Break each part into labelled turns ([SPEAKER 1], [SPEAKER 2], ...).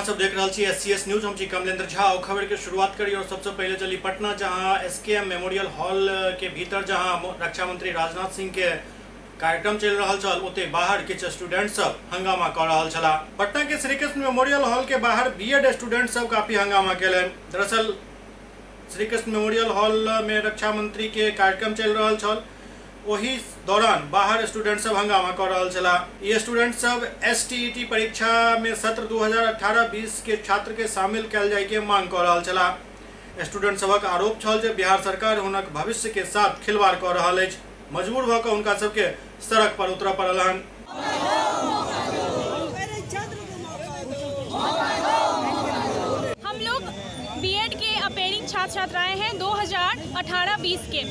[SPEAKER 1] सब देख रहल छी एससीएस न्यूज। हम छी कमलेंद्र झा। और खबर के शुरुआत करी और सबसे पहले चली पटना, जहां एसकेएम मेमोरियल हॉल के भीतर जहां रक्षा मंत्री राजनाथ सिंह के कार्यक्रम चल रहा छल, ओते बाहर किछु स्टूडेंट सब हंगामा कर रहल छला। पटना के श्रीकृष्ण मेमोरियल हॉल के बाहर बीएड स्टूडेंट सब काफी हंगामा केलनि। दरअसल श्रीकृष्ण मेमोरियल हॉल में रक्षा मंत्री के कार्यक्रम चल रहा छल, ओही दौरान बाहर स्टूडेंट सब हंगामा कर रहल छला। ये स्टूडेंट सब एसटीईटी परीक्षा में सत्र 2018-20 के छात्र के शामिल कयल जाय के मांग कर रहल छला। स्टूडेंट सबक आरोप छल जे बिहार सरकार हुनक भविष्य के साथ खिलवाड़ कर रहल अछि। मजबूर भऽ कऽ हुनका सबके सड़क पर उतरऽ पड़ल हन।
[SPEAKER 2] हम लोग बीएड के अपेयरिंग छात्र छात्राएं हैं 2018-20 के।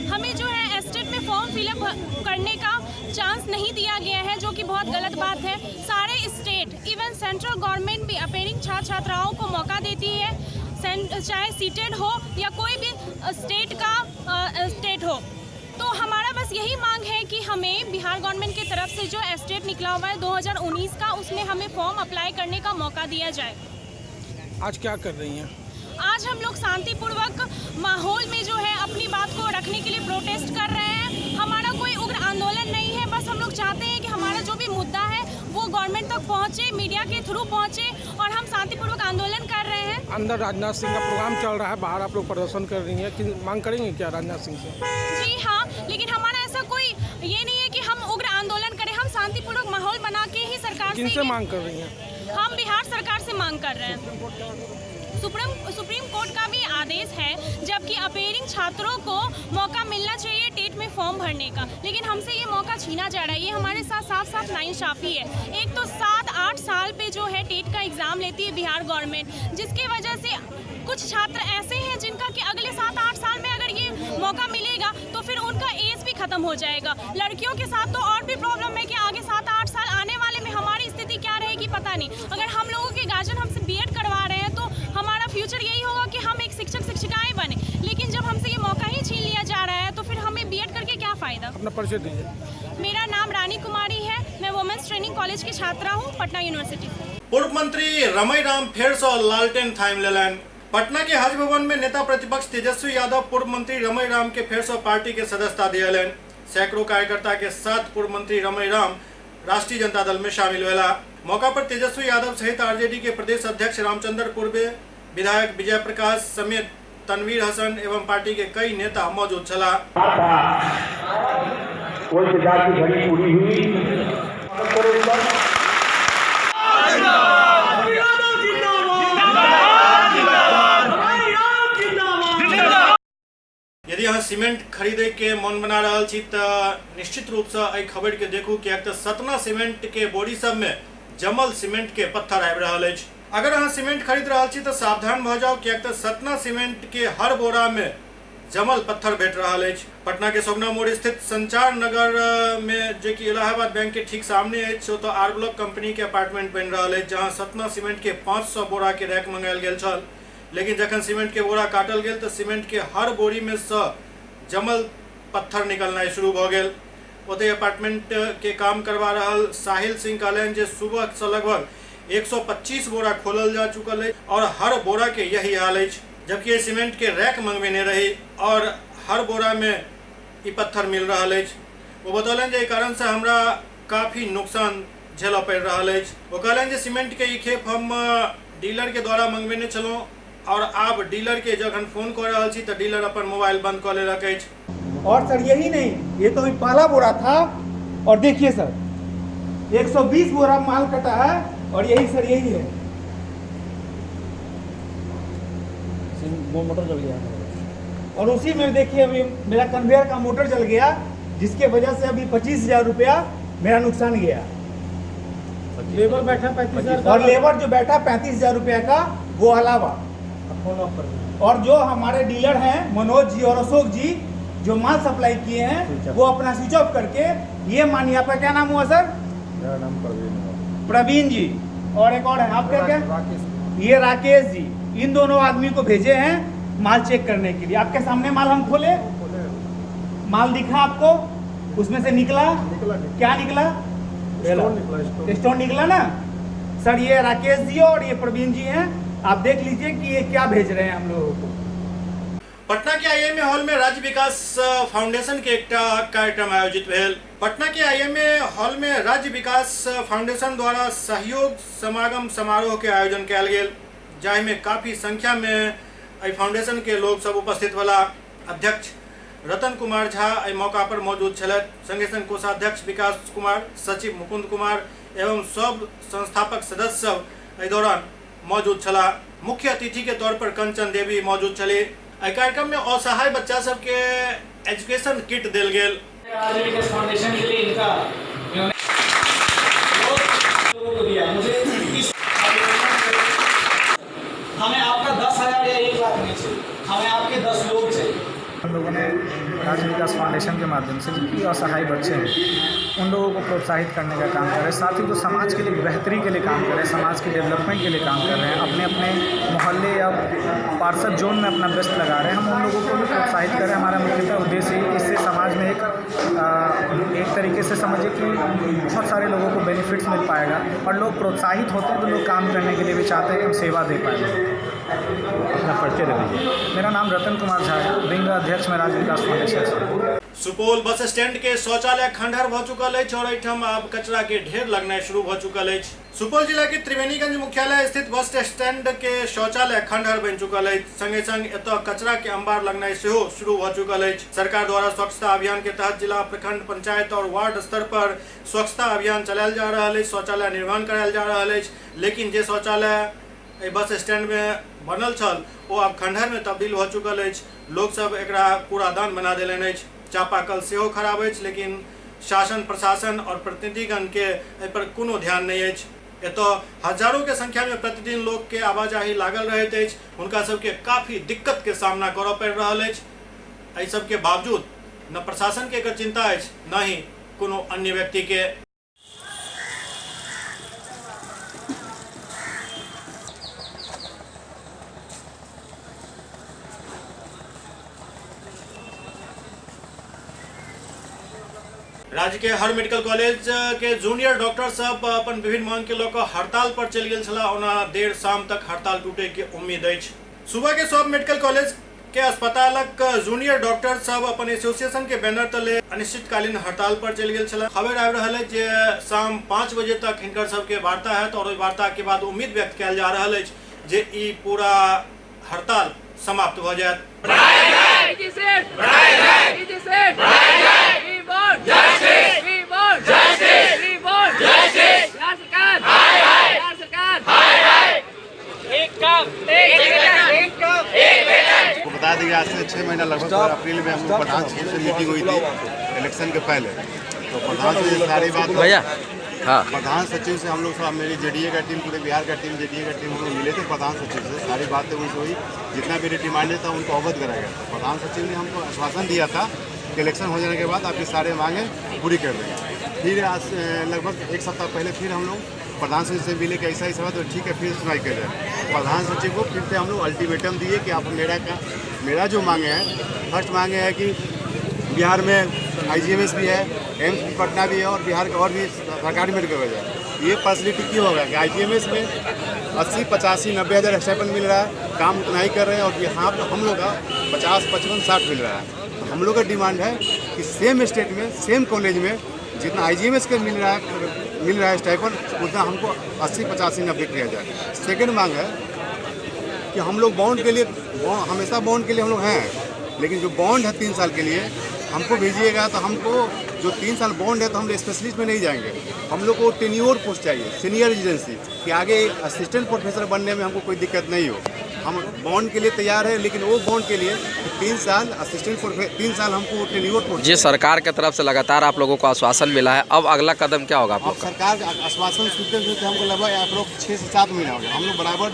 [SPEAKER 2] हमें जो है एस्टेट में फॉर्म फिलअप करने का चांस नहीं दिया गया है, जो कि बहुत गलत बात है। सारे स्टेट इवन सेंट्रल गवर्नमेंट भी अपेयरिंग छात्र छात्राओं को मौका देती है, चाहे सीटेड हो या कोई भी स्टेट का स्टेट हो। तो हमारा बस यही मांग है कि हमें बिहार गवर्नमेंट की तरफ से जो एस्टेट निकला हुआ है 2019 का, उसमें हमें फॉर्म अप्लाई करने का मौका दिया जाए।
[SPEAKER 3] आज क्या कर रही हैं?
[SPEAKER 2] आज हम लोग शांतिपूर्वक माहौल में जो है अपनी बात को रखने के लिए प्रोटेस्ट कर रहे हैं। हमारा कोई उग्र आंदोलन नहीं है, बस हम लोग चाहते हैं कि हमारा जो भी मुद्दा है वो गवर्नमेंट तक पहुंचे, मीडिया के थ्रू पहुंचे, और हम शांतिपूर्वक आंदोलन कर रहे हैं।
[SPEAKER 3] अंदर राजनाथ सिंह का प्रोग्राम चल रहा है, बाहर आप लोग प्रदर्शन कर रही हैं, कि मांग करेंगे क्या राजनाथ सिंह से?
[SPEAKER 2] जी हाँ, लेकिन हमारा ऐसा कोई ये नहीं है कि हम उग्र आंदोलन करें। हम शांतिपूर्वक माहौल बना के ही सरकार से
[SPEAKER 3] मांग कर रही हैं।
[SPEAKER 2] हम बिहार सरकार से मांग कर रहे हैं। सुप्रीम कोर्ट का भी आदेश है, जबकि अपेयरिंग छात्रों को मौका मिलना चाहिए टेट में फॉर्म भरने का, लेकिन हमसे ये मौका छीना जा रहा है। ये हमारे साथ साफ साफ नाइंसाफ़ी है। एक तो 7-8 साल पे जो है टेट का एग्ज़ाम लेती है बिहार गवर्नमेंट, जिसकी वजह से कुछ छात्र ऐसे हैं जिनका कि अगले 7-8 साल में अगर ये मौका मिलेगा तो फिर उनका एज भी ख़त्म हो जाएगा। लड़कियों के साथ तो और भी प्रॉब्लम है कि आगे 7-8 साल आने वाले में हमारी स्थिति क्या रहेगी पता नहीं। अगर हम लोगों के गार्जियन हमसे बीएड करवा रहे हैं तो हमारा फ्यूचर यही होगा कि हम एक शिक्षक शिक्षिकाएँ बने, लेकिन जब हमसे ये मौका ही छीन लिया जा रहा है तो फिर हमें बीएड करके क्या फ़ायदा।
[SPEAKER 3] अपना परिचय दीजिए।
[SPEAKER 2] मेरा नाम रानी कुमारी है, मैं वुमेन्स ट्रेनिंग कॉलेज की छात्रा हूँ, पटना यूनिवर्सिटी।
[SPEAKER 1] पूर्व मंत्री रमई राम फेर से लालटेन थाम लेलनि। पटना के हज भवन में नेता प्रतिपक्ष तेजस्वी यादव पूर्व मंत्री रमई राम के फेर से पार्टी के सदस्यता दियलनि। सैकड़ों कार्यकर्ता के साथ पूर्व मंत्री रमई राम राष्ट्रीय जनता दल में शामिल भेला। मौका पर तेजस्वी यादव सहित आरजेडी के प्रदेश अध्यक्ष रामचंद्र पूर्वे, विधायक विजय प्रकाश समेत तनवीर हसन एवं पार्टी के कई नेता मौजूद छला। यदि अहाँ सीमेंट खरीदे के मन बना रहल छी त निश्चित रूप से एहि खबर के देखू, कियाक त सतना सीमेंट के बोरी सब में जमल सीमेंट के पत्थर आबि रहल अछि। अगर अहाँ सीमेंट खरीद रहल छी त सावधान भऽ जाउ, कियाक त सतना सीमेंट के हर बोरा में जमल पत्थर भेट रहल अछि। पटना के सोगना मोड़ स्थित संचार नगर में, जे कि इलाहाबाद बैंक के ठीक सामने अछि, ओतऽ आर ब्लॉक कंपनी के अपार्टमेंट बनि रहल अछि, जहाँ सतना सीमेंट के 500 बोरा के रैक मंगायल गेल छल। लेकिन जखन सीमेंट के बोरा काटल गेल तऽ सीमेंट के हर बोरी में से जमल पत्थर निकलनाइ शुरू भऽ गेल। ओतहि अपार्टमेंट के काम करवा रहल साहिल सिंह कहलनि जे सुबह से लगभग 125 बोरा खोलल जा चुकल अछि और हर बोरा के यही हाल अछि, जबकि सीमेंट के रैक मंगबेने रही और हर बोरा में ई पत्थर मिल रहल अछि। ओ बतौलनि जे एहि कारण से हमरा काफ़ी नुकसान झेलऽ पड़ि रहल अछि। ओ कहलनि जे सीमेंट के ई खेप हम डीलर के द्वारा मंगबेने छलहुँ और आब डीलर के जखन फोन कऽ रहल छी तऽ डीलर अपन मोबाइल बंद कऽ लेलक अछि।
[SPEAKER 4] और सर यही नहीं, ये तो अभी पहला बोरा था और देखिए सर 120 बोरा माल कटा है और यही सर यही है।
[SPEAKER 5] मोटर जल गया
[SPEAKER 4] और उसी में देखिए अभी मेरा कन्वेयर का मोटर जल गया, जिसके वजह से अभी 25,000 रुपया मेरा नुकसान गया।
[SPEAKER 3] लेबर बैठा 35,000
[SPEAKER 4] और लेबर जो बैठा 35,000 रुपया का वो अलावा। और जो हमारे डीलर हैं मनोज जी और अशोक जी, जो माल सप्लाई किए हैं, वो अपना स्विच ऑफ करके, ये मानिए आपका क्या नाम हुआ सर?
[SPEAKER 5] मेरा नाम प्रवीण हुआ।
[SPEAKER 4] प्रवीण जी और एक और है आपका क्या?
[SPEAKER 5] राकेश।
[SPEAKER 4] ये राकेश जी, इन दोनों आदमी को भेजे हैं माल चेक करने के लिए। आपके सामने माल हम खोले, माल दिखा आपको, उसमें से निकला
[SPEAKER 5] निकला।
[SPEAKER 4] क्या निकला?
[SPEAKER 5] स्टोन निकला, स्टोन।
[SPEAKER 4] स्टोन निकला ना। सर ये राकेश जी और ये प्रवीण जी हैं, आप देख लीजिए कि ये क्या भेज रहे हैं हम लोगों को।
[SPEAKER 1] पटना के आईएमए हॉल में राज्य विकास फाउंडेशन के एकटा कार्यक्रम आयोजित भेल। पटना के आईएमए हॉल में राज्य विकास फाउंडेशन द्वारा सहयोग समागम समारोह के आयोजन कयल गेल, जाहि में काफी संख्या में एहि फाउंडेशन के लोग सब उपस्थित भेला। अध्यक्ष रतन कुमार झा एहि मौका पर मौजूद छलथि, संगे संग कोषाध्यक्ष विकास कुमार, सचिव मुकुंद कुमार एवं सब संस्थापक सदस्य सब एहि दौरान मौजूद छलाह। मुख्य अतिथि के तौर पर कंचन देवी मौजूद छली। एहि कार्यक्रम में असहाय बच्चा सबके एजुकेशन किट देल गेल।
[SPEAKER 6] राज्य विकास फाउंडेशन के लिए इनका लोगों को दिया। मुझे इस हमें आपका 10,000 या 1 लाख नहीं चाहिए, हमें आपके 10 लोग चाहिए।
[SPEAKER 7] हम लोगों ने राज्य विकास फाउंडेशन के माध्यम से जितने असहाय बच्चे हैं उन लोगों को प्रोत्साहित करने का काम कर रहे हैं, साथ ही जो समाज के लिए बेहतरी के लिए काम कर रहे हैं, समाज के डेवलपमेंट के लिए काम कर रहे हैं, अपने अपने मोहल्ले या पार्षद जोन में अपना बेस्ट लगा रहे हैं, हम उन लोगों को भी प्रोत्साहित कर रहे हैं। हमारा मुख्यतः उद्देश्य है इससे समाज में एक तरीके से समझिए कि बहुत सारे लोगों को बेनिफिट्स मिल पाएगा और लोग प्रोत्साहित होते हैं तो लोग काम करने के लिए भी चाहते हैं कि हम सेवा दे पाएँ।
[SPEAKER 5] अपना परिचय दे दीजिए।
[SPEAKER 7] मेरा नाम रतन कुमार झा है, विंग अध्यक्ष में राज्य विकास फाउंडेशन से।
[SPEAKER 1] सुपौल बस स्टैंड के शौचालय खंडहर भ चुकल अछि और एहिठाम आब कचरा के ढेर लगनाइ शुरू भ चुकल अछि। सुपौल जिला के त्रिवेणीगंज मुख्यालय स्थित बस स्टैंड के शौचालय खंडहर बनि चुकल अछि, संगे संग एतय कचरा के अंबार लगनाइ सेहो शुरू भ चुकल अछि। सरकार द्वारा स्वच्छता अभियान के तहत जिला, प्रखंड, पंचायत और वार्ड स्तर पर स्वच्छता अभियान चलायल जा रहल अछि, शौचालय निर्माण करायल जा रहल अछि, लेकिन जे शौचालय एहि बस स्टैंड में बनल छल ओ आब खंडहर में तब्दील भ चुकल अछि। लोक सब एकरा कूड़ादान बना देलनि अछि। चापाकल सेहो खराब अछि, लेकिन शासन प्रशासन और प्रतिनिधिगण के एहि पर कोनो ध्यान नहीं अछि। एतय हजारों के संख्या में प्रतिदिन लोग के आवाजाही लागल रहैत अछि, हुनका सबके काफी दिक्कत के सामना करऽ पड़ि रहल अछि। एहि सबके बावजूद न प्रशासन के एकर चिंता अछि न ही कोनो अन्य व्यक्ति के। राज्य के हर मेडिकल कॉलेज के जूनियर डॉक्टर सब अपन विभिन्न मांग के लऽ कऽ हड़ताल पर चलि गेल छलाह। ओना देर शाम तक हड़ताल टूटे के उम्मीद अछि। सुबह के सब मेडिकल कॉलेज के अस्पतालक जूनियर डॉक्टर सब अपन एसोसिएशन के बैनर तले अनिश्चितकालीन हड़ताल पर चलि गेल छलाह। खबर आबि रहल अछि जे शाम 5 बजे तक हिनकर सबके वार्ता हैत और ओहि वार्ता के बाद उम्मीद व्यक्त कयल जा रहल अछि जे ई पूरा हड़ताल समाप्त भऽ जायत।
[SPEAKER 5] को बता दिया आज से 6 महीना लगभग अप्रैल में हम लोग प्रधान सचिव से मीटिंग हुई थी इलेक्शन के पहले, तो प्रधान सचिव सारी बात
[SPEAKER 8] भैया हाँ
[SPEAKER 5] प्रधान सचिव से हम लोग सब मेरी जेडीए का टीम, पूरे बिहार का टीम, जेडीए का टीम हम लोग मिले थे प्रधान सचिव से, सारी बातें उनसे हुई, जितना मेरी डिमांडें था उनको अवगत कराया गया था। प्रधान सचिव ने हमको आश्वासन दिया था कि इलेक्शन हो जाने के बाद आपकी सारे मांगें पूरी कर देंगे। फिर आज लगभग 1 सप्ताह पहले फिर हम लोग प्रधान सचिव से मिले कि ऐसा ऐसा तो ठीक है, फिर सुनाई कर जाए। प्रधान सचिव को फिर से हम लोग अल्टीमेटम दिए कि आप मेरा जो मांगे हैं, फर्स्ट मांगे हैं कि बिहार में आईजीएमएस भी है, एम्स पटना भी है और बिहार के और भी सरकारी मेडिकल कॉलेज है। ये फैसिलिटी क्यों होगा कि आईजीएमएस में 80, 85, 90 हज़ार स्टाइपेंड मिल रहा है, काम उतना ही कर रहे हैं, और यहाँ पर हम लोग का 50, 55, 60 मिल रहा है। तो हम लोग का डिमांड है कि सेम स्टेट में सेम कॉलेज में जितना आईजीएमएस के मिल रहा है स्टाइपेंड, उतना हमको 80, 85, 90 किया जाए। सेकेंड मांग है कि हम लोग बॉन्ड के लिए, हमेशा बॉन्ड के लिए हम लोग हैं, लेकिन जो बॉन्ड है 3 साल के लिए हमको भेजिएगा तो हमको जो 3 साल बॉन्ड है तो हम स्पेशलिस्ट में नहीं जाएंगे, हम लोग को टेन्योर पोस्ट चाहिए, सीनियर एजेंसी, कि आगे असिस्टेंट प्रोफेसर बनने में हमको कोई दिक्कत नहीं हो। हम बॉन्ड के लिए तैयार है, लेकिन वो बॉन्ड के लिए 3 साल असिस्टेंट प्रोफेसर, 3 साल हमको टेन्योर पोस्ट।
[SPEAKER 8] जी सरकार के तरफ से लगातार आप लोगों को आश्वासन मिला है, अब अगला कदम क्या होगा? आप
[SPEAKER 5] सरकार आश्वासन सुनते सुनते हमको लगभग अप्रोक्स 6 से 7 महीना हो गया। हम लोग बराबर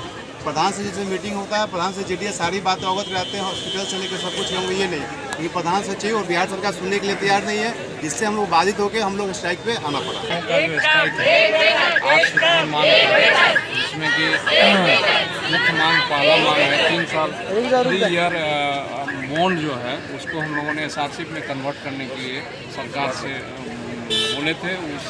[SPEAKER 5] प्रधान सचिव से मीटिंग होता है, प्रधान सचिव जेडीए सारी बातें अवगत रहते हैं, हॉस्पिटल से लेकर सब कुछ। हम ये नहीं कि प्रधान सचिव और बिहार सरकार सुनने के लिए तैयार नहीं है, जिससे हम लोग बाधित होकर हम लोग स्ट्राइक पे आना पड़ा।
[SPEAKER 9] जिसमें कि मुख्य मांग पहला मांग है 3 साल 3 ईयर बॉन्ड जो है उसको हम लोगों ने एसआरसीपी में कन्वर्ट करने के लिए सरकार से बोले थे उस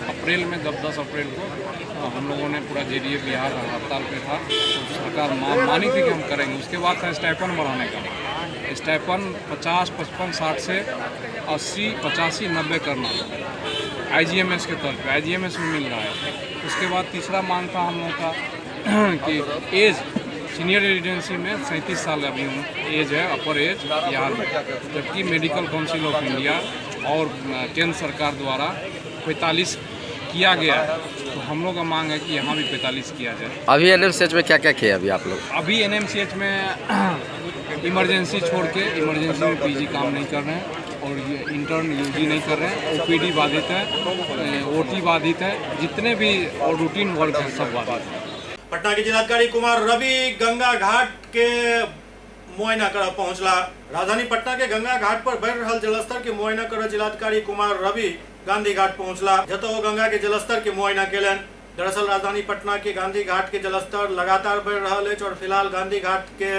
[SPEAKER 9] अप्रैल में, जब 10 अप्रैल को हम लोगों ने पूरा जेडीए बिहार हड़ताल पे था, तो सरकार मानी थी कि हम करेंगे। उसके बाद था स्टाइपन बढ़ाने का। स्टाइपन 50, 55, 60 से 80, 85, 90 करना आईजीएमएस के तौर पे, आईजीएमएस में मिल रहा है। उसके बाद तीसरा मांग था हम लोगों का कि एज सीनियर रेजिडेंसी में 37 साल अभी एज है, अपर एज बिहार में, जबकि मेडिकल काउंसिल ऑफ इंडिया और केंद्र सरकार द्वारा 45 किया गया है। तो हम लोग का मांग है कि यहाँ भी 45 किया जाए।
[SPEAKER 8] अभी एनएमसीएच में क्या क्या किया अभी आप लोग?
[SPEAKER 9] अभी एनएमसीएच में इमरजेंसी छोड़ के, इमरजेंसी में पीजी काम नहीं कर रहे हैं और ये इंटर्न यूजी नहीं कर रहे हैं। ओपीडी बाधित है, ओटी बाधित है, जितने भी और रूटीन वर्क है सब बाधित है।
[SPEAKER 1] पटना के जिलाधिकारी कुमार रवि गंगा घाट के मुआयना कर पहुंचला। राजधानी पटना के गंगा घाट पर बढ़ रहल जलस्तर के मुआयना कर जिलाधिकारी कुमार रवि गांधी घाट पहुंचला, जतऽ ओ गंगा के जलस्तर के मुआयना केलनि। दरअसल राजधानी पटना के गांधी घाट के जलस्तर लगातार बढ़ रहल अछि और फिलहाल गांधी घाट के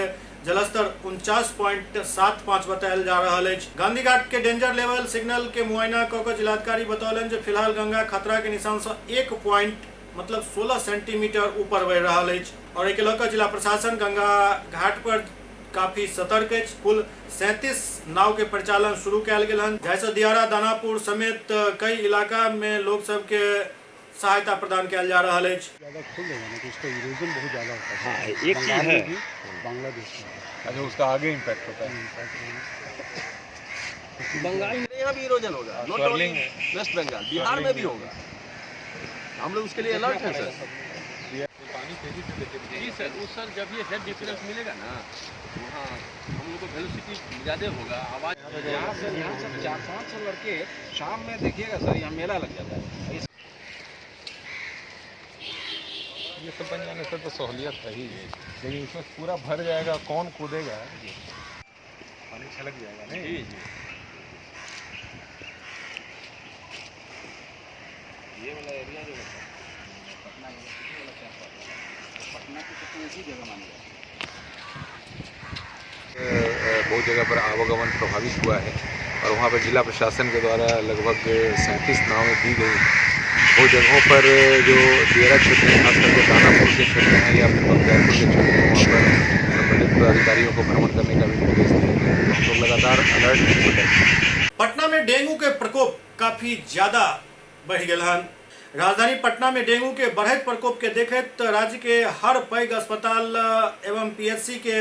[SPEAKER 1] जलस्तर 49.75 बतायल जा रहल अछि। गांधी घाट के डेंजर लेवल सिग्नल के मुआयना कऽ के जिलाधिकारी बतौलनि जे फिलहाल गंगा खतरा के निशान से 1 पॉइंट मतलब 16 सेंटीमीटर ऊपर बढ़ि रहल अछि और एहिके लऽ कऽ जिला प्रशासन गंगा घाट पर काफी सतर्क अछि। कुल 37 नाव के परिचालन शुरू कयल गेल हन, जाहिसँ दियारा, दानापुर समेत कई इलाका में लोग सबके सहायता प्रदान कयल जा रहल अछि।
[SPEAKER 10] ज़्यादा खुल जाएगा ना तो उसका इरोजन बहुत ज़्यादा होता है।
[SPEAKER 11] हाँ, एक चीज़ है
[SPEAKER 10] बांग्लादेश में,
[SPEAKER 11] अच्छा उसका आगे इम्पैक्ट होता है।
[SPEAKER 12] बंगाल में यहाँ भी इरोजन होगा, not only waste Bengal, Bihar में भी होगा। हम लोग उसके लिए अलर्ट हैं सर।
[SPEAKER 9] पानी तेजी से देखिए जी सर, उस सर जब ये हेड डिफरेंस मिलेगा ना, वहाँ हम लोग को वेलोसिटी ज़्यादा होगा। आवाज़
[SPEAKER 11] यहाँ से यहाँ सब 400-500 लड़के शाम में देखिएगा सर, यहाँ मेला लग जाता है। ये सब बन जाने से तो सहूलियत है ही, लेकिन इसमें पूरा भर जाएगा, कौन कूदेगा, पानी छलक जाएगा नहीं।
[SPEAKER 9] जी जी, ये वाला एरिया जो है
[SPEAKER 11] पटना यूनिवर्सिटी वाला कैंपस, पटना की सबसे ऊँची जगह मानी जाती है।
[SPEAKER 13] बहुत जगह पर आवागमन प्रभावित हुआ है और वहाँ पर जिला प्रशासन के द्वारा लगभग 37 नावें दी गई हैं। बहुत जगहों पर जो दियारा क्षेत्र है, खास करके दानापुर के क्षेत्र हैं या फिर बख्तियारपुर के क्षेत्र हैं, वहाँ पर संबंधित पदाधिकारियों को भ्रमण करने का भी निर्देश दिया गया। तो हम लोग लगातार अलर्ट हैं।
[SPEAKER 1] पटना में डेंगू के प्रकोप काफ़ी ज़्यादा बढ़ि गेल हन। राजधानी पटना में डेंगू के बढ़ैत प्रकोप के देखैत राज्य के हर पैघ अस्पताल एवं पीएचसी के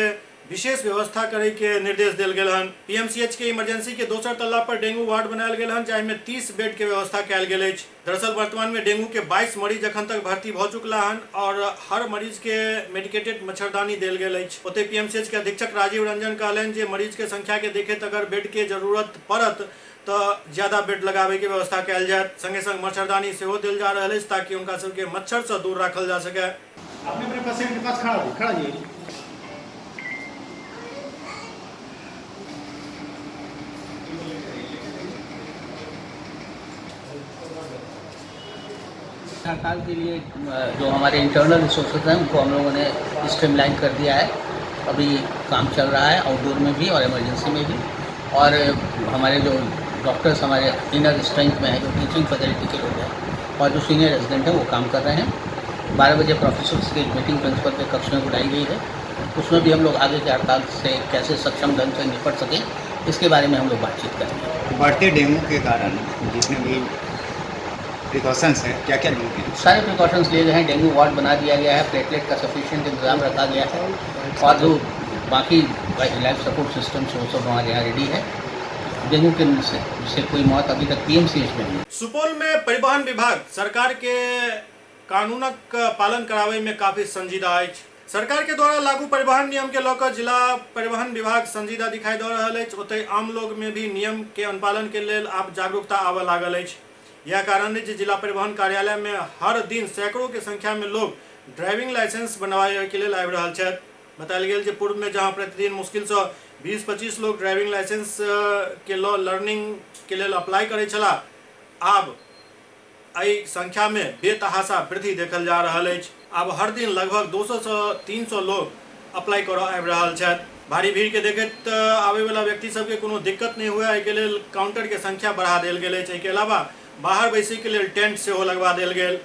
[SPEAKER 1] विशेष व्यवस्था करे के निर्देश देल गेल हन। पीएमसीएच के इमरजेंसी के दोसर तल्ला पर डेंगू वार्ड बनायल गेल हन, जाहिमे 30 बेड के व्यवस्था कयल गेल अछि। दरअसल वर्तमान में डेंगू के 22 मरीज अखन तक भर्ती भऽ चुकला हन और हर मरीज के मेडिकेटेड मच्छरदानी देल गेल अछि। ओतहि पीएमसीएच के अधीक्षक राजीव रंजन कहलनि जे मरीज के संख्या के देखैत अगर बेड के जरूरत पड़त तो ज्यादा बेड लगावे के व्यवस्था कयल जायत। संगे संग मच्छरदानी सेहो देल जा रहल अछि ताकि हुनका सबके मच्छर से दूर राखल जा सके।
[SPEAKER 4] अपने अपने पेशेंट के पास खड़ा जी।
[SPEAKER 14] हड़ताल के लिए जो हमारे इंटरनल रिसोर्सेज हैं उनको हम लोगों ने स्ट्रीमलाइन कर दिया है। अभी काम चल रहा है आउटडोर में भी और इमरजेंसी में भी। और हमारे जो डॉक्टर्स हमारे इनर स्ट्रेंथ में है, जो टीचिंग फैकल्टी के लोग हैं और जो सीनियर रेजिडेंट हैं वो काम कर रहे हैं। 12 बजे प्रोफेसर्स की मीटिंग प्रिंसिपल के कक्ष में बुलाई गई है, उसमें भी हम लोग आगे की हड़ताल से कैसे सक्षम ढंग से निपट सकें इसके बारे में हम लोग बातचीत करेंगे।
[SPEAKER 15] बढ़ते डेंगू के कारण जितने भी प्रिकॉशंस हैं, क्या क्या लिए गए?
[SPEAKER 14] सारे प्रिकॉशंस लिए गए हैं। डेंगू वार्ड बना दिया गया है, प्लेटलेट का सफिशिएंट इंतजाम रखा गया है और जो बाकी लाइफ सपोर्ट सिस्टम वो सब हमारे यहाँ रेडी है। डेंगू के से कोई मौत अभी तक पीएमसीएच में नहीं।
[SPEAKER 1] सुपौल में परिवहन विभाग सरकार के कानूनक पालन करावे में काफी संजीदा अछि। सरकार के द्वारा लागू परिवहन नियम के लऽ जिला परिवहन विभाग संजीदा दिखाई दऽ रहल अछि। ओतहि आम लोग में भी नियम के अनुपालन के लेल आब जागरूकता आबऽ लागल अछि। यह कारण है जे जिला परिवहन कार्यालय में हर दिन सैकड़ों के संख्या में लोग ड्राइविंग लाइसेंस बनवाए के लेल आबि रहल छथि। बतायल गेल जे पूर्व में जहां प्रतिदिन मुश्किल से 20-25 लोग ड्राइविंग लाइसेंस के लऽ लर्निंग के लेल अप्लाई करै छलाह, आब एहि संख्या में बेतहाशा वृद्धि देखल जा रहल अछि। आब हर दिन लगभग 200 से 300 लोग अप्लाई करऽ आबि रहल छथि। भारी भीड़ के देखैत आबे वाला व्यक्ति सबके कोनो दिक्कत नहीं हुए एहिके लेल काउंटर के संख्या बढ़ा देल गेल अछि। एहिके अलावा बाहर बैसैके लेल टेंट सेहो लगवा देल गेल।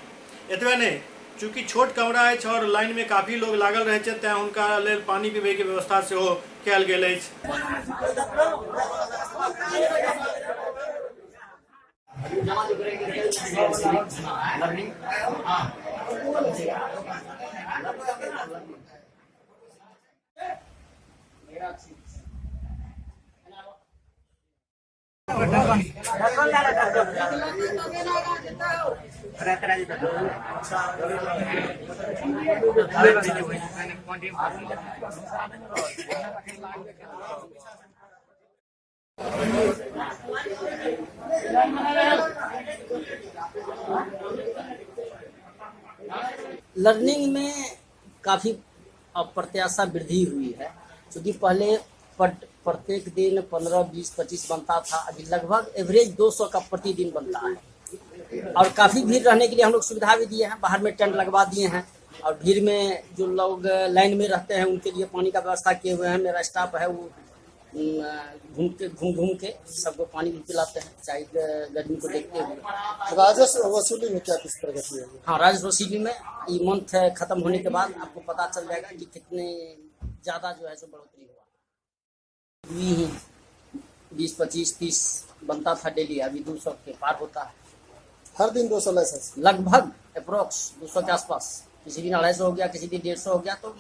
[SPEAKER 1] एतबे नहि, चूँकि छोट कमरा अछि और लाइन में काफी लोग लागल रहै छथि, तें हुनका लेल पानि पीबैके व्यवस्था सेहो कयल गेल अछि।
[SPEAKER 16] लर्निंग में काफ़ी अप्रत्याशा वृद्धि हुई है, क्योंकि पहले प्रत्येक दिन 15, 20, 25 बनता था, अभी लगभग एवरेज 200 का प्रतिदिन बनता है। और काफ़ी भीड़ रहने के लिए हम लोग सुविधा भी दिए हैं, बाहर में टेंट लगवा दिए हैं और भीड़ में जो लोग लाइन में रहते हैं उनके लिए पानी का व्यवस्था किए हुए हैं। मेरा स्टाफ है वो घूम घूम के सबको पानी भी पिलाते हैं, चाहे गर्मी को देखते हुए।
[SPEAKER 10] राजस्व वसूली में क्या कुछ प्रगति है?
[SPEAKER 16] हाँ, राजस्व वसूली में ये मंथ खत्म होने के बाद आपको पता चल जाएगा कि कितने ज़्यादा जो है सो बढ़ोतरी हुआ। 20, 25, 30 बनता था डेली, अभी 200 के पार होता है।
[SPEAKER 10] हर दिन 200 लाइसेंस
[SPEAKER 16] लगभग अप्रोक्स 200 के आसपास, किसी दिन 250 हो गया, किसी दिन 150 हो गया, तो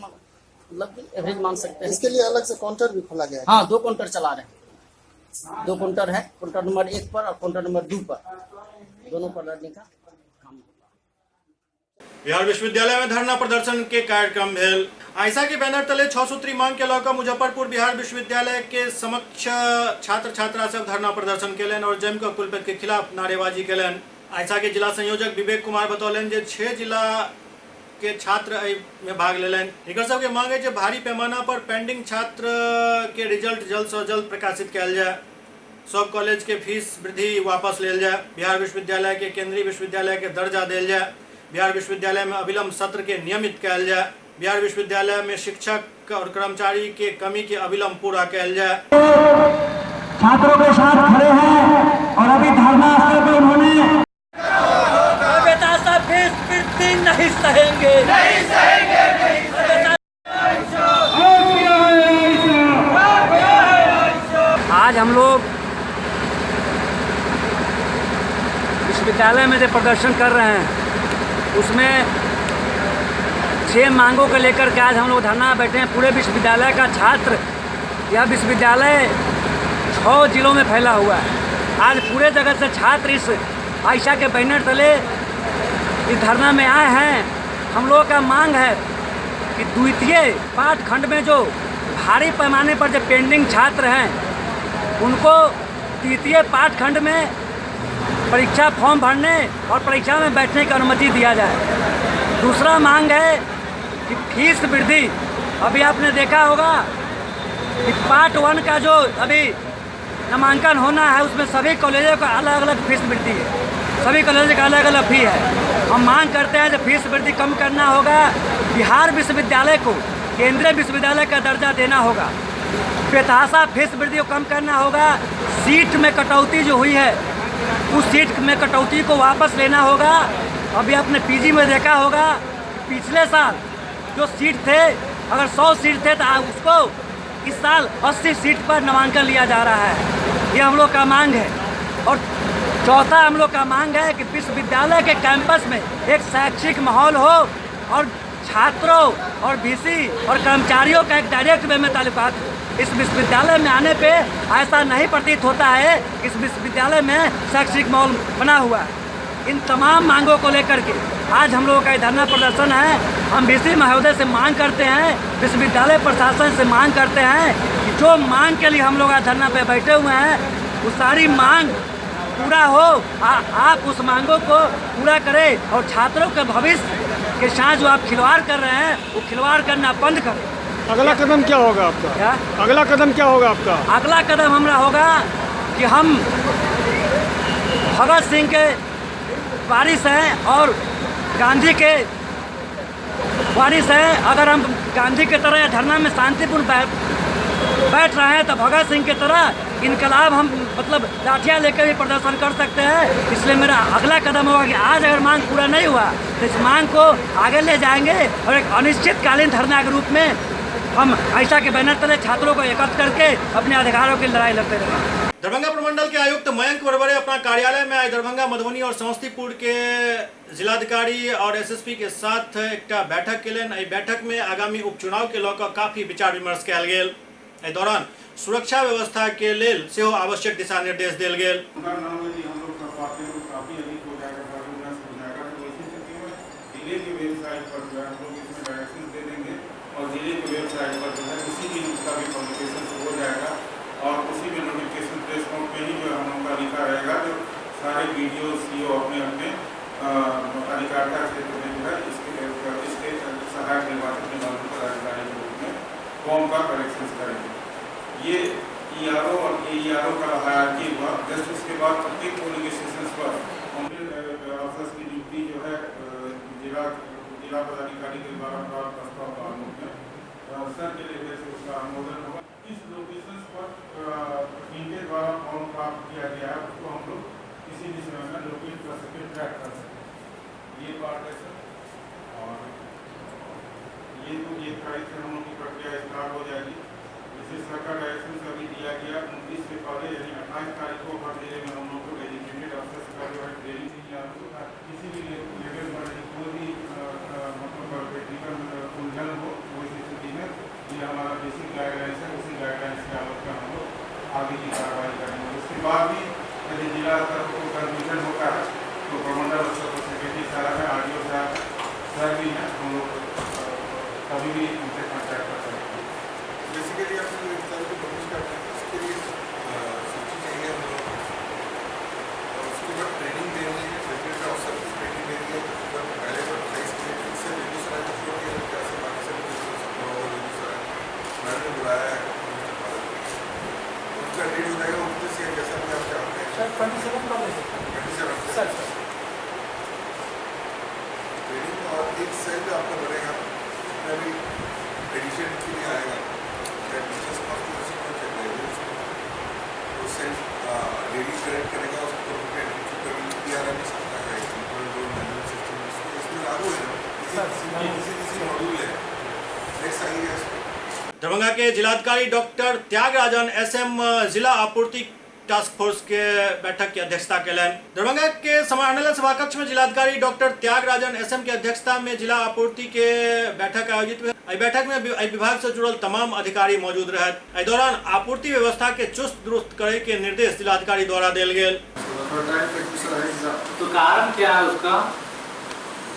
[SPEAKER 16] मतलब एवरेज मान सकते हैं।
[SPEAKER 10] इसके लिए अलग से काउंटर भी खोला गया है?
[SPEAKER 16] हाँ, 2 काउंटर चला रहे हैं, 2 काउंटर है, काउंटर नंबर 1 पर और काउंटर नंबर 2 पर, दोनों पर लर्निंग का काम होता है।
[SPEAKER 1] बिहार विश्वविद्यालय में धरना प्रदर्शन के कार्यक्रम भेल। आयसा के बैनर तले 6 सूत्री मांग के लऽ कऽ मुजफ्फरपुर बिहार विश्वविद्यालय के समक्ष छात्र छात्रा सब धरना प्रदर्शन केलनि और जमि कऽ कुलपति के खिलाफ नारेबाजी केलनि। आयसा के जिला संयोजक विवेक कुमार बतौलनि जे 6 जिला के छात्र एहि में भाग लेलनि। एकर सबके मांग है जे भारी पैमाना पर पेंडिंग छात्र के रिजल्ट जल्द से जल्द प्रकाशित कयल जाय, सब कॉलेज के फीस वृद्धि वापस लेल जाय, बिहार विश्वविद्यालय के केंद्रीय विश्वविद्यालय के दर्जा देल जाय, बिहार विश्वविद्यालय में अविलंब सत्र के नियमित कयल जाय, बिहार विश्वविद्यालय में शिक्षक और कर्मचारी के कमी के अविलंब पूरा कयल जाय।
[SPEAKER 17] छात्रों के साथ खड़े हैं और अभी धरना स्थल पर उन्होंने
[SPEAKER 6] फीस वृद्धि नहीं सहेंगे, नहीं सहेंगे, नहीं सहेंगे।
[SPEAKER 18] आज हम लोग विश्वविद्यालय में जो प्रदर्शन कर रहे हैं उसमें 6 मांगों को लेकर के आज हम लोग धरना बैठे हैं। पूरे विश्वविद्यालय का छात्र, यह विश्वविद्यालय 6 जिलों में फैला हुआ है। आज पूरे जगह से छात्र इस आयशा के बैनर तले इस धरना में आए हैं। हम लोगों का मांग है कि द्वितीय पाठखंड में जो भारी पैमाने पर जो पेंडिंग छात्र हैं उनको द्वितीय पाठखंड में परीक्षा फॉर्म भरने और परीक्षा में बैठने की अनुमति दिया जाए। दूसरा मांग है कि फीस वृद्धि, अभी आपने देखा होगा कि पार्ट 1 का जो अभी नामांकन होना है उसमें सभी कॉलेजों का अलग अलग फीस वृद्धि है, सभी कॉलेज का अलग अलग फी है। हम मांग करते हैं जो फीस वृद्धि कम करना होगा, बिहार विश्वविद्यालय को केंद्रीय विश्वविद्यालय का दर्जा देना होगा, बेतहाशा फीस वृद्धि को कम करना होगा, सीट में कटौती जो हुई है उस सीट में कटौती को वापस लेना होगा। अभी आपने पीजी में देखा होगा पिछले साल जो सीट थे, अगर 100 सीट थे तो उसको इस साल 80 सीट पर नामांकन लिया जा रहा है। ये हम लोग का मांग है। और चौथा हम लोग का मांग है कि विश्वविद्यालय के कैंपस में एक शैक्षिक माहौल हो और छात्रों और बीसी और कर्मचारियों का एक डायरेक्ट वे में ताल्लुकात हो। इस विश्वविद्यालय में आने पे ऐसा नहीं प्रतीत होता है कि इस विश्वविद्यालय में शैक्षिक माहौल बना हुआ है। इन तमाम मांगों को लेकर के आज हम लोगों का ये धरना प्रदर्शन है। हम बीसी महोदय से मांग करते हैं, विश्वविद्यालय प्रशासन से मांग करते हैं कि जो मांग के लिए हम लोग आज धरना पे बैठे हुए हैं वो सारी मांग पूरा हो। आप उस मांगों को पूरा करें और छात्रों के भविष्य के साथ जो आप खिलवाड़ कर रहे हैं वो खिलवाड़ करना बंद करें।
[SPEAKER 3] अगला कदम क्या होगा आपका?
[SPEAKER 18] क्या
[SPEAKER 3] अगला कदम क्या होगा आपका?
[SPEAKER 18] अगला कदम हमारा होगा कि हम भगत सिंह के वारिस हैं और गांधी के वारिस हैं। अगर हम गांधी के तरह धरना में शांतिपूर्ण बैठ रहे हैं तो भगत सिंह की तरह इनकलाब हम मतलब लाठियाँ लेकर भी प्रदर्शन कर सकते हैं। इसलिए मेरा अगला कदम होगा कि आज अगर मांग पूरा नहीं हुआ तो इस मांग को आगे ले जाएंगे और एक अनिश्चितकालीन धरना के रूप में हम ऐसा के बैनर तले छात्रों को एकत्र करके अपने अधिकारों की लड़ाई लड़ते रहेंगे।
[SPEAKER 1] दरभंगा प्रमंडल के आयुक्त मयंक बरबरे अपना कार्यालय में आइ दरभंगा, मधुबनी और समस्तीपुर के जिलाधिकारी और एसएसपी के साथ एकटा बैठक केलनि। एहि बैठक में आगामी उपचुनाव के लऽ कऽ काफी विचार विमर्श कयल गेल। एहि दौरान सुरक्षा व्यवस्था के लेल सेहो आवश्यक दिशा निर्देश देल गेल।
[SPEAKER 11] उनका नाम यदि हम लोग कर पाते हैं तो काफ़ी अधिक हो जाएगा, वॉल्यूमस हो जाएगा। तो वैसी स्थिति में जिले के वेबसाइट पर जो है हम लोग इसमें डायरेक्शन दे देंगे और जिले के वेबसाइट पर जो है उसी दिन उसका भी पब्लिकेशन हो जाएगा और उसी में नोटिफिकेशन प्रेस नोट में ही जो हम लोग का लिखा रहेगा, जो सारे बी डी ओ सी ओ अपने अपने अधिकारिता क्षेत्र में जो है इसके इसके सहायक निर्वाचक निबंधन पदाधिकारी के रूप में फॉर्म का करेक्शन करेंगे। ये ई आर ओ और ए ई आर ओ का हायरार्की हुआ। जस्ट उसके बाद प्रत्येक पोलिंग स्टेशन पर अफसर की नियुक्ति जो है जिला जिला पदाधिकारी के द्वारा प्राप्त प्रस्ताव कानून में सर के लेवल से उसका अनुमोदन होगा। किस लोकेशन पर इनके द्वारा फॉर्म प्राप्त किया गया है उसको हम लोग किसी भी समय में लोकेट कर सके, ट्रैक कर सकें, ये पार्ट है सर। और ये तो 1 तारीख से हम लोग की प्रक्रिया स्टार्ट हो जाएगी। जैसे सरकार डायरेक्शन से अभी दिया गया 29 से पहले यानी 28 तारीख को हर जिले में हम लोग को डेजिग्नेटेड अफसर का जो है ट्रेनिंग या किसी भी लेवल पर कोई भी मतलब टेक्निकल उलझन हो वैसी स्थिति में ये हमारा बेसिक गाइडलाइंस है, उसी गाइडलाइंस के आधार पर हम लोग आगे की कार्रवाई करेंगे। उसके बाद भी यदि जिला स्तर को कंफ्यूजन होता है तो प्रमंडल स्तर पर सेक्रेटरी साहब है, आर डी ओ साहब सर भी हैं, हम लोग कभी भी उनसे कॉन्टैक्ट कर सकते हैं।
[SPEAKER 19] बेसिकली आपको जो एग्जाम को पब्लिश करना है उसके लिए सूची चाहिए हम लोगों को और उसके बाद ट्रेनिंग देनी है, सर्टिफिकेट अफसर की ट्रेनिंग देनी है। उसके बाद पहले तो 28 के फिर से बेगूसराय को छोड़ के जैसे बाकी सभी बेगूसराय मैडम ने बुलाया है, उनका डेट हो जाएगा 29 या जैसा भी आप चाहते हैं
[SPEAKER 4] सर। 27 का
[SPEAKER 19] 27
[SPEAKER 4] सर
[SPEAKER 19] ट्रेनिंग और एक सेल आपका बनेगा, जितना भी एडिशन के लिए आएगा टीचर्स कॉन्स्टिट्यूंसी को चल रहा है वो सेल डेली करेक्ट करेगा, उसको कंप्यूटर एंट्री करेगी, पी आर एम सकता है, कंट्रोल रोल मैनेजमेंट सिस्टम इसमें लागू है ना, किसी किसी मॉड्यूल है। नेक्स्ट आइए।
[SPEAKER 1] दरभंगा के जिलाधिकारी डॉक्टर त्यागराजन एसएम जिला आपूर्ति टास्क फोर्स के बैठक की अध्यक्षता केलनि। दरभंगा के समाहरणालय सभाकक्ष में जिलाधिकारी डॉक्टर त्यागराजन एसएम के अध्यक्षता में जिला आपूर्ति के बैठक आयोजित भेल। एहि बैठक में एहि विभाग से जुड़ल तमाम अधिकारी मौजूद रहत। एहि दौरान आपूर्ति व्यवस्था के चुस्त दुरुस्त करे के निर्देश जिलाधिकारी द्वारा देल गेल।
[SPEAKER 6] तो कारण क्या है उसका?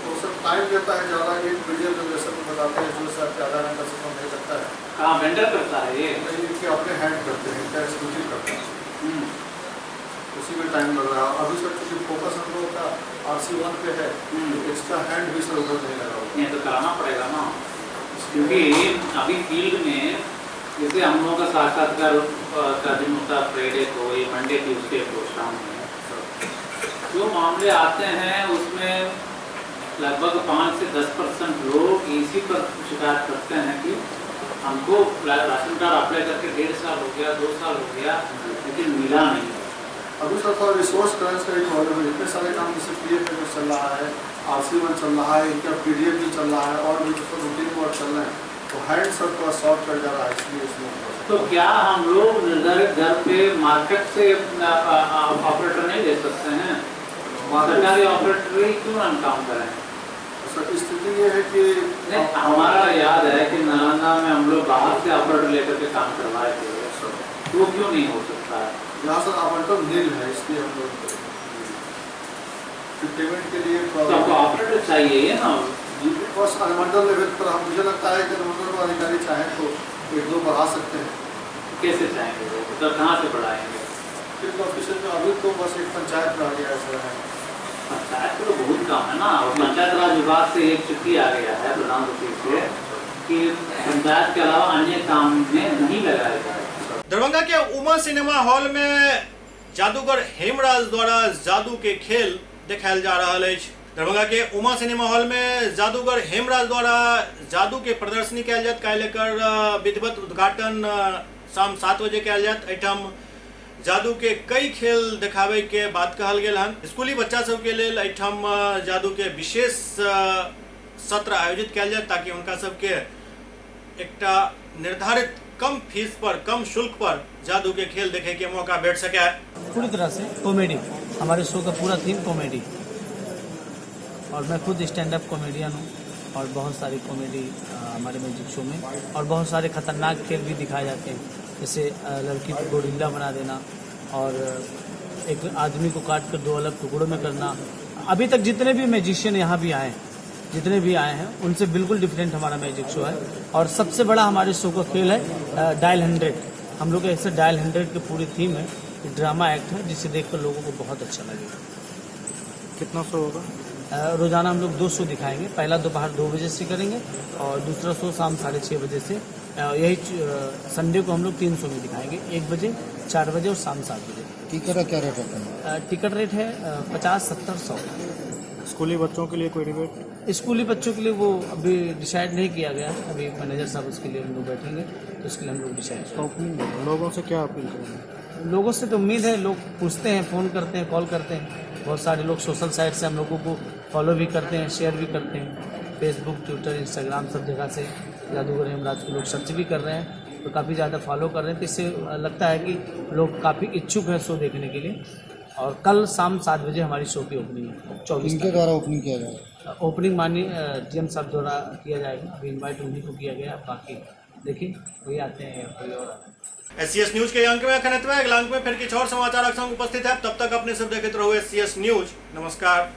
[SPEAKER 10] वो सब टाइम लेता है ज़्यादा, एक वीडियो जनरेशन में बताते हैं जो सर ज़्यादा घंटा से कम नहीं लगता है।
[SPEAKER 6] कहाँ वेंडर करता है ये?
[SPEAKER 10] इनके अपने हैंड करते हैं, इनका एक्सक्लूसिव करते हैं, उसी में टाइम लग रहा है। अभी सर चूँकि फोकस हम लोगों का RC1 पे है, एक्स्ट्रा हैंड भी सर उधर नहीं लगा हुआ।
[SPEAKER 6] नहीं तो कराना पड़ेगा ना, क्योंकि अभी फील्ड में जैसे हम लोगों का साक्षात्कार का दिन होता है फ्राइडे को, ये मंडे ट्यूसडे को शाम में जो मामले आते हैं उसमें लगभग 5 से 10% लोग इसी पर शिकायत करते हैं कि हमको राशन कार्ड अप्लाई करके 1.5 साल हो गया, 2 साल हो गया, लेकिन मिला नहीं।
[SPEAKER 10] अभी सर थोड़ा रिसोर्स क्रंच का ही प्रॉब्लम है। इतने सारे काम जैसे PF में चल रहा है, RC1 चल रहा है, इनका PDF भी चल रहा है और भी जो रूटीन वर्क चल रहे हैं, तो हैंड सर थोड़ा शॉर्ट कर जा रहा है, इसलिए इसमें।
[SPEAKER 6] तो क्या हम लोग निर्धारित दर पे मार्केट से ऑपरेटर नहीं दे सकते हैं? सरकारी ऑपरेटर ही क्यों हम काम करें?
[SPEAKER 10] सर स्थिति ये है कि
[SPEAKER 6] नहीं, हमारा याद है कि नालंदा में हम लोग बाहर से ऑपरेटर लेकर के काम करवाए थे, वो क्यों नहीं हो सकता है?
[SPEAKER 10] यहाँ सर आवंटन नील है, इसलिए हम लोग पेमेंट के लिए
[SPEAKER 6] तो आपको ऑपरेटर चाहिए ना
[SPEAKER 10] बस अनुमंडल लेवल पर। हम मुझे लगता है कि अनुमंडल पर अधिकारी चाहें तो 1-2 बढ़ा सकते हैं।
[SPEAKER 6] कैसे चाहेंगे वो? तो कहाँ से बढ़ाएंगे?
[SPEAKER 10] फील्ड ऑफिसर में अभी तो बस एक पंचायत रह गया है सर।
[SPEAKER 6] पंचायत तो बहुत काम है ना, और पंचायत राज विभाग से एक चिट्ठी आ गया है प्रधान सचिव से कि पंचायत के अलावा अन्य काम में नहीं लगाया जाए।
[SPEAKER 1] दरभंगा के उमा सिनेमा हॉल में जादूगर हेमराज द्वारा जादू के खेल देखायल जा रहा है। दरभंगा के उमा सिनेमा हॉल में जादूगर हेमराज द्वारा जादू के प्रदर्शनी कयल जायत। काल्हि एकर विधिवत उद्घाटन शाम 7 बजे कयल जायत। एहिठाम जादू के कई खेल देखाबै के बात कहल गेल हन। स्कूली बच्चा सबके लेल एहिठाम जादू के विशेष सत्र आयोजित कयल जाय ताकि हुनका सबके एकटा निर्धारित कम फीस पर, कम शुल्क पर जादू के खेल देखे के मौका भेट सके।
[SPEAKER 20] पूरी तरह से कॉमेडी, हमारे शो का पूरा थीम कॉमेडी, और मैं खुद स्टैंड अप कॉमेडियन हूँ और बहुत सारी कॉमेडी हमारे म्यूजिक शो में, और बहुत सारे खतरनाक खेल भी दिखाए जाते हैं, जैसे लड़की को गोरिल्ला बना देना और एक आदमी को काट कर दो अलग टुकड़ों में करना। अभी तक जितने भी मैजिशियन यहाँ भी आए हैं, जितने भी आए हैं, उनसे बिल्कुल डिफरेंट हमारा मैजिक शो है। और सबसे बड़ा हमारे शो का खेल है डायल 100। हम लोग ऐसे डायल 100 की पूरी थीम है, ड्रामा एक्ट है, जिसे देखकर लोगों को बहुत अच्छा लगेगा।
[SPEAKER 3] कितना शो होगा?
[SPEAKER 20] रोज़ाना हम लोग 2 शो दिखाएंगे। पहला दोपहर 2 बजे से करेंगे और दूसरा शो शाम 6:30 बजे से। यही संडे को हम लोग 3 शो में दिखाएंगे, 1 बजे, 4 बजे और शाम 7 बजे।
[SPEAKER 21] टिकट का क्या रेट रहता है?
[SPEAKER 20] टिकट रेट है 50, 70, 100।
[SPEAKER 3] स्कूली बच्चों के लिए कोई रिबेट?
[SPEAKER 20] स्कूली बच्चों के लिए वो अभी डिसाइड नहीं किया गया, अभी मैनेजर साहब उसके लिए हम लोग बैठेंगे तो उसके लिए हम लोग डिसाइड करेंगे।
[SPEAKER 3] लोगों से क्या अपील करेंगे?
[SPEAKER 20] लोगों से तो उम्मीद है, लोग पूछते हैं, फ़ोन करते हैं, कॉल करते हैं। बहुत सारे लोग सोशल साइट से हम लोगों को फॉलो भी करते हैं, शेयर भी करते हैं। फेसबुक, ट्विटर, इंस्टाग्राम सब जगह से जादूगर हेमराज को लोग सर्च भी कर रहे हैं, तो काफ़ी ज़्यादा फॉलो कर रहे हैं। तो इससे लगता है कि लोग काफ़ी इच्छुक हैं शो देखने के लिए। और कल शाम 7 बजे हमारी शो की ओपनिंग है, 24
[SPEAKER 21] इनके द्वारा ओपनिंग किया जाएगा?
[SPEAKER 20] ओपनिंग माननीय डीएम साहब द्वारा किया जाएगा। अभी इन्वाइट उन्हीं को किया गया, बाकी देखिए वही आते हैं या कोई और आते हैं।
[SPEAKER 1] एससीएस न्यूज के अंक में अखन एतबे। अगला अंक में फिर किछु और समाचारक संग उपस्थित है। तब तक अपने सब देखैत रहू एससीएस न्यूज। नमस्कार।